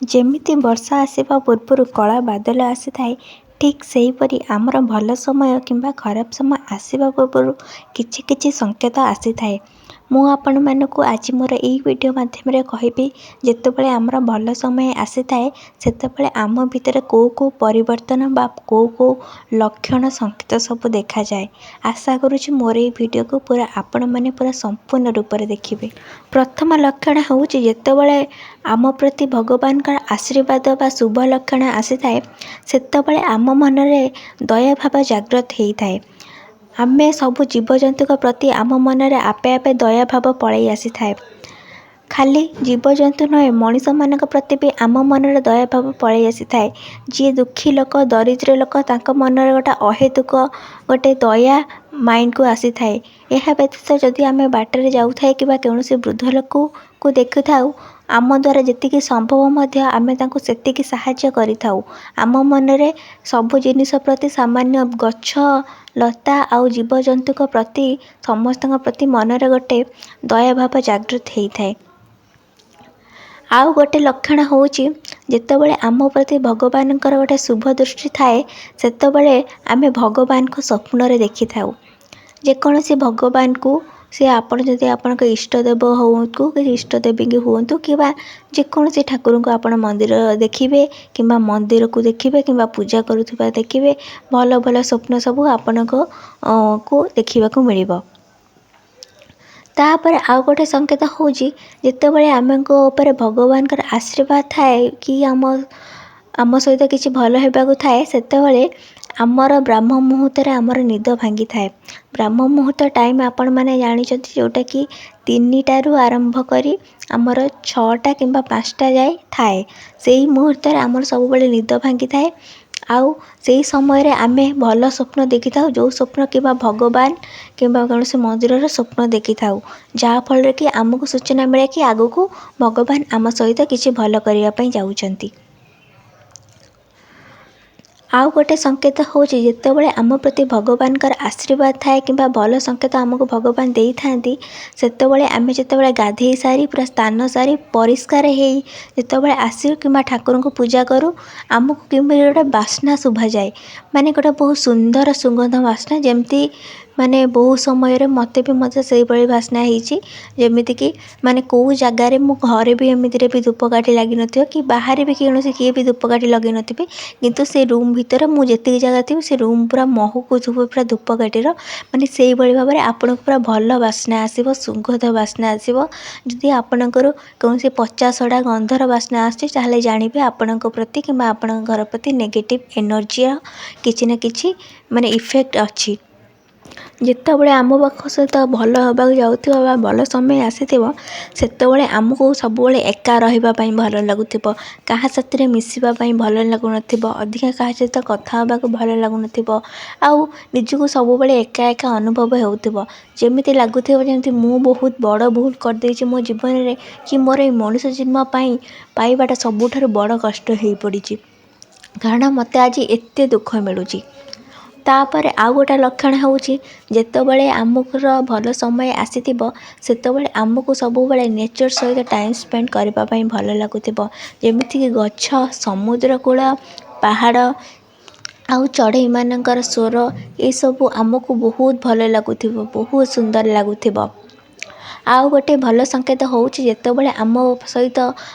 ଯେମିତି ବର୍ଷା ଆସିବା ପୂର୍ବରୁ କଳା ବାଦଲ ଆସିଥାଏ, ଠିକ୍ ସେହିପରି ଆମର ଭଲ ସମୟ କିମ୍ବା ଖରାପ ସମୟ ଆସିବା ପୂର୍ବରୁ କିଛି କିଛି ସଂକେତ ଆସିଥାଏ। ମୁଁ ଆପଣମାନଙ୍କୁ ଆଜି ମୋର ଏଇ ଭିଡ଼ିଓ ମାଧ୍ୟମରେ କହିବି, ଯେତେବେଳେ ଆମର ଭଲ ସମୟ ଆସିଥାଏ ସେତେବେଳେ ଆମ ଭିତରେ କେଉଁ କେଉଁ ପରିବର୍ତ୍ତନ ବା କେଉଁ କେଉଁ ଲକ୍ଷଣ ସଂକେତ ସବୁ ଦେଖାଯାଏ। ଆଶା କରୁଛି ମୋର ଏଇ ଭିଡ଼ିଓକୁ ପୁରା ଆପଣମାନେ ପୁରା ସମ୍ପୂର୍ଣ୍ଣ ରୂପରେ ଦେଖିବେ। ପ୍ରଥମ ଲକ୍ଷଣ ହେଉଛି, ଯେତେବେଳେ ଆମ ପ୍ରତି ଭଗବାନଙ୍କର ଆଶୀର୍ବାଦ ବା ଶୁଭ ଲକ୍ଷଣ ଆସିଥାଏ, ସେତେବେଳେ ଆମ ମନରେ ଦୟାଭାବ ଜାଗ୍ରତ ହେଇଥାଏ। ଆମେ ସବୁ ଜୀବଜନ୍ତୁଙ୍କ ପ୍ରତି ଆମ ମନରେ ଆପେ ଆପେ ଦୟାଭାବ ପଳେଇ ଆସିଥାଏ। ଖାଲି ଜୀବଜନ୍ତୁ ନୁହେଁ, ମଣିଷମାନଙ୍କ ପ୍ରତି ବି ଆମ ମନରେ ଦୟାଭାବ ପଳେଇ ଆସିଥାଏ। ଯିଏ ଦୁଃଖୀ ଲୋକ, ଦରିଦ୍ର ଲୋକ, ତାଙ୍କ ମନରେ ଗୋଟେ ଅହେତୁକ ଗୋଟେ ଦୟା ମାଇଣ୍ଡକୁ ଆସିଥାଏ। ଏହା ବ୍ୟତୀତ ଯଦି ଆମେ ବାଟରେ ଯାଉଥାଏ କିମ୍ବା କୌଣସି ବୃଦ୍ଧ ଲୋକକୁ ଦେଖିଥାଉ, ଆମ ଦ୍ୱାରା ଯେତିକି ସମ୍ଭବ ମଧ୍ୟ ଆମେ ତାଙ୍କୁ ସେତିକି ସାହାଯ୍ୟ କରିଥାଉ। ଆମ ମନରେ ସବୁ ଜିନିଷ ପ୍ରତି, ସାମାନ୍ୟ ଗଛ ଲତା ଆଉ ଜୀବଜନ୍ତୁଙ୍କ ପ୍ରତି, ସମସ୍ତଙ୍କ ପ୍ରତି ମନରେ ଗୋଟେ ଦୟାଭାବ ଜାଗୃତ ହେଇଥାଏ। ଆଉ ଗୋଟେ ଲକ୍ଷଣ ହେଉଛି, ଯେତେବେଳେ ଆମ ପ୍ରତି ଭଗବାନଙ୍କର ଗୋଟେ ଶୁଭ ଦୃଷ୍ଟି ଥାଏ, ସେତେବେଳେ ଆମେ ଭଗବାନଙ୍କୁ ସ୍ୱପ୍ନରେ ଦେଖିଥାଉ। ଯେକୌଣସି ଭଗବାନଙ୍କୁ, ସେ ଆପଣ ଯଦି ଆପଣଙ୍କ ଇଷ୍ଟ ଦେବ ହୁଅନ୍ତୁ କି ଇଷ୍ଟ ଦେବୀଙ୍କୁ ହୁଅନ୍ତୁ କିମ୍ବା ଯେକୌଣସି ଠାକୁରଙ୍କୁ ଆପଣ ମନ୍ଦିର ଦେଖିବେ କିମ୍ବା ମନ୍ଦିରକୁ ଦେଖିବେ କିମ୍ବା ପୂଜା କରୁଥିବା ଦେଖିବେ, ଭଲ ଭଲ ସ୍ୱପ୍ନ ସବୁ ଆପଣଙ୍କୁ ଦେଖିବାକୁ ମିଳିବ। ତାପରେ ଆଉ ଗୋଟେ ସଂକେତ ହେଉଛି, ଯେତେବେଳେ ଆମଙ୍କ ଉପରେ ଭଗବାନଙ୍କର ଆଶୀର୍ବାଦ ଥାଏ କି ଆମ ସହିତ କିଛି ଭଲ ହେବାକୁ ଥାଏ, ସେତେବେଳେ ଆମର ବ୍ରାହ୍ମ ମୁହୂର୍ତ୍ତରେ ଆମର ନିଦ ଭାଙ୍ଗିଥାଏ। ବ୍ରାହ୍ମ ମୁହୂର୍ତ୍ତ ଟାଇମ୍ ଆପଣମାନେ ଜାଣିଛନ୍ତି, ଯେଉଁଟାକି 3ଟାରୁ ଆରମ୍ଭ କରି ଆମର 6ଟା କିମ୍ବା 5ଟା ଯାଏ ଥାଏ। ସେଇ ମୁହୂର୍ତ୍ତରେ ଆମର ସବୁବେଳେ ନିଦ ଭାଙ୍ଗିଥାଏ ଆଉ ସେଇ ସମୟରେ ଆମେ ଭଲ ସ୍ୱପ୍ନ ଦେଖିଥାଉ, ଯେଉଁ ସ୍ୱପ୍ନ କିମ୍ବା ଭଗବାନ କିମ୍ବା କୌଣସି ମନ୍ଦିରର ସ୍ୱପ୍ନ ଦେଖିଥାଉ, ଯାହାଫଳରେ କି ଆମକୁ ସୂଚନା ମିଳେ କି ଆଗକୁ ଭଗବାନ ଆମ ସହିତ କିଛି ଭଲ କରିବା ପାଇଁ ଯାଉଛନ୍ତି। ଆଉ ଗୋଟେ ସଂକେତ ହେଉଛି, ଯେତେବେଳେ ଆମ ପ୍ରତି ଭଗବାନଙ୍କର ଆଶୀର୍ବାଦ ଥାଏ କିମ୍ବା ଭଲ ସଂକେତ ଆମକୁ ଭଗବାନ ଦେଇଥାନ୍ତି, ସେତେବେଳେ ଆମେ ଯେତେବେଳେ ଗାଧେଇ ସାରି, ପୁରା ସ୍ନାନ ସାରି, ପରିଷ୍କାର ହେଇ ଯେତେବେଳେ ଆସୁ କିମ୍ବା ଠାକୁରଙ୍କୁ ପୂଜା କରୁ, ଆମକୁ କେମିତି ଗୋଟେ ବାସ୍ନା ଶୁଭାଯାଏ, ମାନେ ଗୋଟେ ବହୁତ ସୁନ୍ଦର ସୁଗନ୍ଧ ବାସ୍ନା। ଯେମିତି ମାନେ ବହୁତ ସମୟରେ ମୋତେ ବି ମଧ୍ୟ ସେଇଭଳି ବାସ୍ନା ହେଇଛି, ଯେମିତିକି ମାନେ କେଉଁ ଜାଗାରେ ମୁଁ ଘରେ ବି ଏମିତିରେ ବି ଧୂପକାଠି ଲାଗିନଥିବ କି ବାହାରେ ବି କୌଣସି କିଏ ବି ଧୂପକାଠି ଲଗେଇ ନଥିବେ, କିନ୍ତୁ ସେ ରୁମ୍ ଭିତରେ ମୁଁ ଯେତିକି ଜାଗା ଥିବି ସେ ରୁମ୍ ପୁରା ମହକୁଥିବ ପୁରା ଧୂପକାଠିର। ମାନେ ସେଇଭଳି ଭାବରେ ଆପଣଙ୍କୁ ପୁରା ଭଲ ବାସ୍ନା ଆସିବ, ସୁଗନ୍ଧ ବାସ୍ନା ଆସିବ। ଯଦି ଆପଣଙ୍କର କୌଣସି ପଚା ସଢ଼ା ଗନ୍ଧର ବାସ୍ନା ଆସୁଛି, ତାହେଲେ ଜାଣିବେ ଆପଣଙ୍କ ପ୍ରତି କିମ୍ବା ଆପଣଙ୍କ ଘର ପ୍ରତି ନେଗେଟିଭ୍ ଏନର୍ଜିର କିଛି ନା କିଛି ମାନେ ଇଫେକ୍ଟ ଅଛି। ଯେତେବେଳେ ଆମ ପାଖ ସହିତ ଭଲ ହେବାକୁ ଯାଉଥିବ ବା ଭଲ ସମୟ ଆସିଥିବ, ସେତେବେଳେ ଆମକୁ ସବୁବେଳେ ଏକା ରହିବା ପାଇଁ ଭଲ ଲାଗୁଥିବ, କାହା ସାଥିରେ ମିଶିବା ପାଇଁ ଭଲ ଲାଗୁନଥିବ, ଅଧିକା କାହା ସହିତ କଥା ହେବାକୁ ଭଲ ଲାଗୁନଥିବ ଆଉ ନିଜକୁ ସବୁବେଳେ ଏକା ଏକା ଅନୁଭବ ହେଉଥିବ। ଯେମିତି ଲାଗୁଥିବ ଯେମିତି ମୁଁ ବହୁତ ବଡ଼ ଭୁଲ କରିଦେଇଛି ମୋ ଜୀବନରେ, କି ମୋର ଏଇ ମଣିଷ ଜନ୍ମ ପାଇଁ ପାଇବାଟା ସବୁଠାରୁ ବଡ଼ କଷ୍ଟ ହେଇପଡ଼ିଛି, କାରଣ ମୋତେ ଆଜି ଏତେ ଦୁଃଖ ମିଳୁଛି। ତାପରେ ଆଉ ଗୋଟେ ଲକ୍ଷଣ ହେଉଛି, ଯେତେବେଳେ ଆମକୁର ଭଲ ସମୟ ଆସିଥିବ, ସେତେବେଳେ ଆମକୁ ସବୁବେଳେ ନେଚର୍ ସହିତ ଟାଇମ୍ ସ୍ପେଣ୍ଡ କରିବା ପାଇଁ ଭଲ ଲାଗୁଥିବ, ଯେମିତିକି ଗଛ, ସମୁଦ୍ର କୂଳ, ପାହାଡ଼ ଆଉ ଚଢ଼େଇମାନଙ୍କର ସ୍ୱର, ଏସବୁ ଆମକୁ ବହୁତ ଭଲ ଲାଗୁଥିବ, ବହୁତ ସୁନ୍ଦର ଲାଗୁଥିବ। ଆଉ ଗୋଟେ ଭଲ ସଂକେତ ହେଉଛି, ଯେତେବେଳେ ଆମ ସହିତ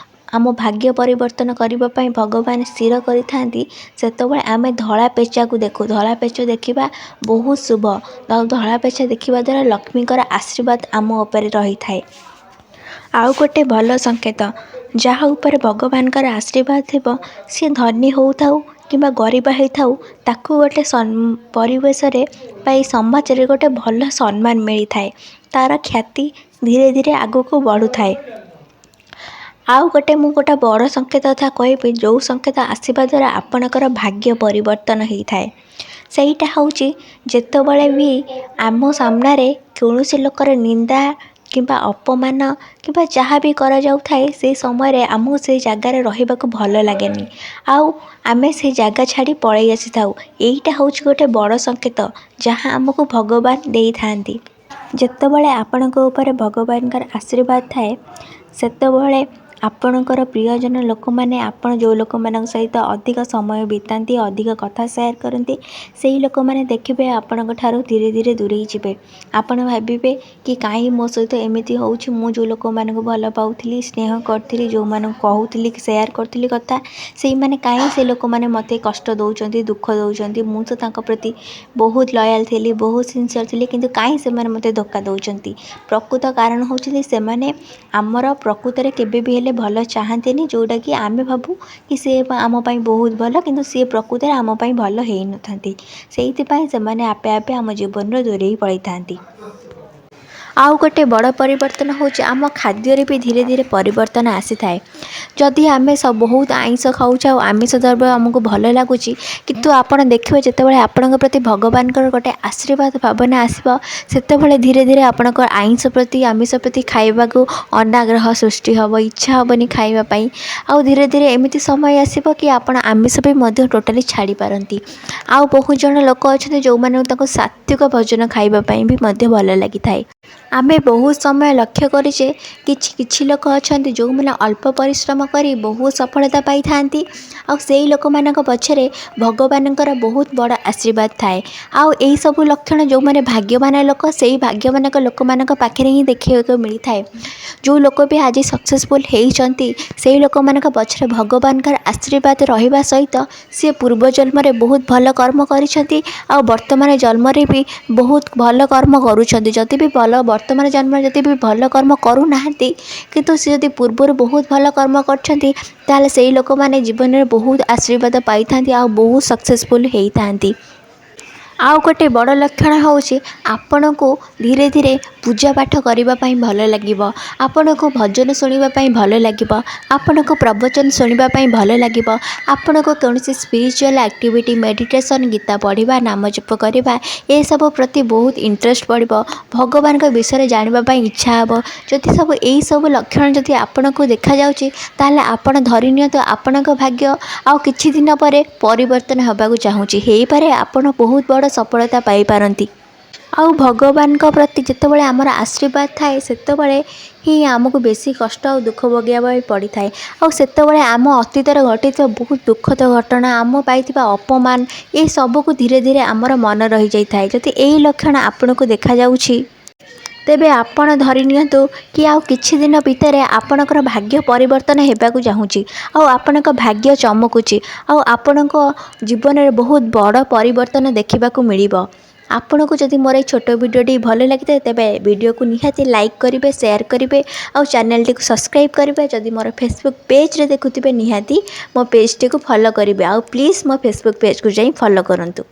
ଆମ ଭାଗ୍ୟ ପରିବର୍ତ୍ତନ କରିବା ପାଇଁ ଭଗବାନ ସ୍ଥିର କରିଥାନ୍ତି, ସେତେବେଳେ ଆମେ ଧଳା ପେଚାକୁ ଦେଖୁ। ଧଳା ପେଚା ଦେଖିବା ବହୁତ ଶୁଭ ଆଉ ଧଳା ପେଚା ଦେଖିବା ଦ୍ୱାରା ଲକ୍ଷ୍ମୀଙ୍କର ଆଶୀର୍ବାଦ ଆମ ଉପରେ ରହିଥାଏ। ଆଉ ଗୋଟେ ଭଲ ସଂକେତ, ଯାହା ଉପରେ ଭଗବାନଙ୍କର ଆଶୀର୍ବାଦ ଥିବ, ସିଏ ଧନୀ ହେଉଥାଉ କିମ୍ବା ଗରିବ ହେଇଥାଉ, ତାକୁ ଗୋଟେ ପରିବେଶରେ ବା ଏଇ ସମାଜରେ ଗୋଟେ ଭଲ ସମ୍ମାନ ମିଳିଥାଏ, ତା'ର ଖ୍ୟାତି ଧୀରେ ଧୀରେ ଆଗକୁ ବଢ଼ୁଥାଏ। ଆଉ ଗୋଟେ ମୁଁ ଗୋଟେ ବଡ଼ ସଂକେତ କଥା କହିବି, ଯେଉଁ ସଂକେତ ଆସିବା ଦ୍ୱାରା ଆପଣଙ୍କର ଭାଗ୍ୟ ପରିବର୍ତ୍ତନ ହେଇଥାଏ। ସେଇଟା ହେଉଛି, ଯେତେବେଳେ ବି ଆମ ସାମ୍ନାରେ କୌଣସି ଲୋକର ନିନ୍ଦା କିମ୍ବା ଅପମାନ କିମ୍ବା ଯାହା ବି କରାଯାଉଥାଏ, ସେଇ ସମୟରେ ଆମକୁ ସେଇ ଜାଗାରେ ରହିବାକୁ ଭଲ ଲାଗେନି ଆଉ ଆମେ ସେ ଜାଗା ଛାଡ଼ି ପଳେଇ ଆସିଥାଉ। ଏଇଟା ହେଉଛି ଗୋଟେ ବଡ଼ ସଂକେତ ଯାହା ଆମକୁ ଭଗବାନ ଦେଇଥାନ୍ତି। ଯେତେବେଳେ ଆପଣଙ୍କ ଉପରେ ଭଗବାନଙ୍କର ଆଶୀର୍ବାଦ ଥାଏ, ସେତେବେଳେ ଆପଣଙ୍କର ପ୍ରିୟଜନ ଲୋକମାନେ, ଆପଣ ଯେଉଁ ଲୋକମାନଙ୍କ ସହିତ ଅଧିକ ସମୟ ବିତାନ୍ତି, ଅଧିକ କଥା ସେୟାର କରନ୍ତି, ସେଇ ଲୋକମାନେ ଦେଖିବେ ଆପଣଙ୍କ ଠାରୁ ଧୀରେ ଧୀରେ ଦୂରେଇ ଯିବେ। ଆପଣ ଭାବିବେ କି କାହିଁ ମୋ ସହିତ ଏମିତି ହେଉଛି, ମୁଁ ଯେଉଁ ଲୋକମାନଙ୍କୁ ଭଲ ପାଉଥିଲି, ସ୍ନେହ କରିଥିଲି, ଯେଉଁମାନଙ୍କୁ କହୁଥିଲି, ସେୟାର କରୁଥିଲି କଥା, ସେଇମାନେ କାହିଁ ସେ ଲୋକମାନେ ମୋତେ କଷ୍ଟ ଦେଉଛନ୍ତି, ଦୁଃଖ ଦେଉଛନ୍ତି? ମୁଁ ତ ତାଙ୍କ ପ୍ରତି ବହୁତ ଲୟାଲ୍ ଥିଲି, ବହୁତ ସିନସିୟର୍ ଥିଲି, କିନ୍ତୁ କାହିଁ ସେମାନେ ମୋତେ ଧୋକା ଦେଉଛନ୍ତି? ପ୍ରକୃତ କାରଣ ହେଉଛନ୍ତି ସେମାନେ ଆମର ପ୍ରକୃତରେ କେବେ ବି ହେଲେ ଭଲ ଚାହାନ୍ତିନି। ଯେଉଁଟାକି ଆମେ ଭାବୁ କି ସେ ଆମ ପାଇଁ ବହୁତ ଭଲ, କିନ୍ତୁ ସିଏ ପ୍ରକୃତରେ ଆମ ପାଇଁ ଭଲ ହେଇନଥାନ୍ତି। ସେଇଥିପାଇଁ ସେମାନେ ଆପେ ଆପେ ଆମ ଜୀବନରୁ ଦୂରେଇ ପଳେଇଥାନ୍ତି। ଆଉ ଗୋଟେ ବଡ଼ ପରିବର୍ତ୍ତନ ହେଉଛି, ଆମ ଖାଦ୍ୟରେ ବି ଧୀରେ ଧୀରେ ପରିବର୍ତ୍ତନ ଆସିଥାଏ। ଯଦି ଆମେ ବହୁତ ଆଇଁଷ ଖାଉଛେ ଆଉ ଆମିଷ ଦ୍ରବ୍ୟ ଆମକୁ ଭଲ ଲାଗୁଛି, କିନ୍ତୁ ଆପଣ ଦେଖିବେ ଯେତେବେଳେ ଆପଣଙ୍କ ପ୍ରତି ଭଗବାନଙ୍କର ଗୋଟେ ଆଶୀର୍ବାଦ ଭାବନା ଆସିବ, ସେତେବେଳେ ଧୀରେ ଧୀରେ ଆପଣଙ୍କ ଆଇଁଷ ପ୍ରତି, ଆମିଷ ପ୍ରତି ଖାଇବାକୁ ଅନାଗ୍ରହ ସୃଷ୍ଟି ହେବ, ଇଚ୍ଛା ହେବନି ଖାଇବା ପାଇଁ। ଆଉ ଧୀରେ ଧୀରେ ଏମିତି ସମୟ ଆସିବ କି ଆପଣ ଆମିଷ ବି ମଧ୍ୟ ଟୋଟାଲି ଛାଡ଼ିପାରନ୍ତି। ଆଉ ବହୁତ ଜଣ ଲୋକ ଅଛନ୍ତି ଯେଉଁମାନଙ୍କୁ ତାଙ୍କୁ ସାତ୍ତ୍ୱିକ ଭୋଜନ ଖାଇବା ପାଇଁ ବି ମଧ୍ୟ ଭଲ ଲାଗିଥାଏ। ଆମେ ବହୁତ ସମୟ ଲକ୍ଷ୍ୟ କରିଛେ, କିଛି କିଛି ଲୋକ ଅଛନ୍ତି ଯେଉଁମାନେ ଅଳ୍ପ ପରିଶ୍ରମ କରି ବହୁତ ସଫଳତା ପାଇଥାନ୍ତି, ଆଉ ସେଇ ଲୋକମାନଙ୍କ ପଛରେ ଭଗବାନଙ୍କର ବହୁତ ବଡ଼ ଆଶୀର୍ବାଦ ଥାଏ। ଆଉ ଏଇସବୁ ଲକ୍ଷଣ ଯେଉଁମାନେ ଭାଗ୍ୟବାନ ଲୋକ, ସେଇ ଭାଗ୍ୟବାନ ଲୋକମାନଙ୍କ ପାଖରେ ହିଁ ଦେଖିବାକୁ ମିଳିଥାଏ। ଯେଉଁ ଲୋକ ବି ଆଜି ସକ୍ସେସଫୁଲ୍ ହେଇଛନ୍ତି, ସେଇ ଲୋକମାନଙ୍କ ପଛରେ ଭଗବାନଙ୍କର ଆଶୀର୍ବାଦ ରହିବା ସହିତ ସିଏ ପୂର୍ବ ଜନ୍ମରେ ବହୁତ ଭଲ କର୍ମ କରିଛନ୍ତି ଆଉ ବର୍ତ୍ତମାନ ଜନ୍ମରେ ବି ବହୁତ ଭଲ କର୍ମ କରୁଛନ୍ତି। ଯଦି ବି ଭଲ ବର୍ତ୍ତମାନ ଜନ୍ମରେ ଯଦି ବି ଭଲ କର୍ମ କରୁନାହାନ୍ତି, କିନ୍ତୁ ସେ ଯଦି ପୂର୍ବରୁ ବହୁତ ଭଲ କର୍ମ କରିଛନ୍ତି, ତାହେଲେ ସେଇ ଲୋକମାନେ ଜୀବନରେ ବହୁତ ଆଶୀର୍ବାଦ ପାଇଥାନ୍ତି ଆଉ ବହୁତ ସକ୍ସେସଫୁଲ୍ ହେଇଥାନ୍ତି। ଆଉ ଗୋଟେ ବଡ଼ ଲକ୍ଷଣ ହେଉଛି, ଆପଣଙ୍କୁ ଧୀରେ ଧୀରେ ପୂଜା ପାଠ କରିବା ପାଇଁ ଭଲ ଲାଗିବ, ଆପଣଙ୍କୁ ଭଜନ ଶୁଣିବା ପାଇଁ ଭଲ ଲାଗିବ, ଆପଣଙ୍କୁ ପ୍ରବଚନ ଶୁଣିବା ପାଇଁ ଭଲ ଲାଗିବ, ଆପଣଙ୍କୁ କୌଣସି ସ୍ପିରିଚୁଆଲ୍ ଆକ୍ଟିଭିଟି, ମେଡ଼ିଟେସନ୍, ଗୀତା ପଢ଼ିବା, ନାମ ଜପ କରିବା, ଏସବୁ ପ୍ରତି ବହୁତ ଇଣ୍ଟରେଷ୍ଟ ପଡ଼ିବ, ଭଗବାନଙ୍କ ବିଷୟରେ ଜାଣିବା ପାଇଁ ଇଚ୍ଛା ହେବ। ଯଦି ସବୁ ଏଇସବୁ ଲକ୍ଷଣ ଯଦି ଆପଣଙ୍କୁ ଦେଖାଯାଉଛି, ତାହେଲେ ଆପଣ ଧରି ନିଅନ୍ତୁ ଆପଣଙ୍କ ଭାଗ୍ୟ ଆଉ କିଛି ଦିନ ପରେ ପରିବର୍ତ୍ତନ ହେବାକୁ ଚାହୁଁଛି। ହେଇପାରେ ଆପଣ ବହୁତ ବଡ଼ ସଫଳତା ପାଇପାରନ୍ତି। ଆଉ ଭଗବାନଙ୍କ ପ୍ରତି ଯେତେବେଳେ ଆମର ଆଶୀର୍ବାଦ ଥାଏ, ସେତେବେଳେ ହିଁ ଆମକୁ ବେଶୀ କଷ୍ଟ ଆଉ ଦୁଃଖ ଭୋଗିବା ପାଇଁ ପଡ଼ିଥାଏ। ଆଉ ସେତେବେଳେ ଆମ ଅତୀତରେ ଘଟିଥିବା ବହୁତ ଦୁଃଖଦ ଘଟଣା, ଆମ ପାଇଥିବା ଅପମାନ, ଏସବୁକୁ ଧୀରେ ଧୀରେ ଆମର ମନ ରହିଯାଇଥାଏ। ଯଦି ଏଇ ଲକ୍ଷଣ ଆପଣଙ୍କୁ ଦେଖାଯାଉଛି, ତେବେ ଆପଣ ଧରି ନିଅନ୍ତୁ କି ଆଉ କିଛି ଦିନ ଭିତରେ ଆପଣଙ୍କର ଭାଗ୍ୟ ପରିବର୍ତ୍ତନ ହେବାକୁ ଚାହୁଁଛି ଆଉ ଆପଣଙ୍କ ଭାଗ୍ୟ ଚମକୁଛି ଆଉ ଆପଣଙ୍କ ଜୀବନରେ ବହୁତ ବଡ଼ ପରିବର୍ତ୍ତନ ଦେଖିବାକୁ ମିଳିବ। ଆପଣଙ୍କୁ ଯଦି ମୋର ଏଇ ଛୋଟ ଭିଡ଼ିଓଟି ଭଲ ଲାଗିଥାଏ, ତେବେ ଭିଡ଼ିଓକୁ ନିହାତି ଲାଇକ୍ କରିବେ, ସେୟାର କରିବେ ଆଉ ଚ୍ୟାନେଲଟିକୁ ସବସ୍କ୍ରାଇବ୍ କରିବେ। ଯଦି ମୋର ଫେସବୁକ୍ ପେଜ୍ରେ ଦେଖୁଥିବେ, ନିହାତି ମୋ ପେଜ୍ଟିକୁ ଫଲୋ କରିବେ ଆଉ ପ୍ଲିଜ୍ ମୋ ଫେସବୁକ୍ ପେଜ୍କୁ ଯାଇ ଫଲୋ କରନ୍ତୁ।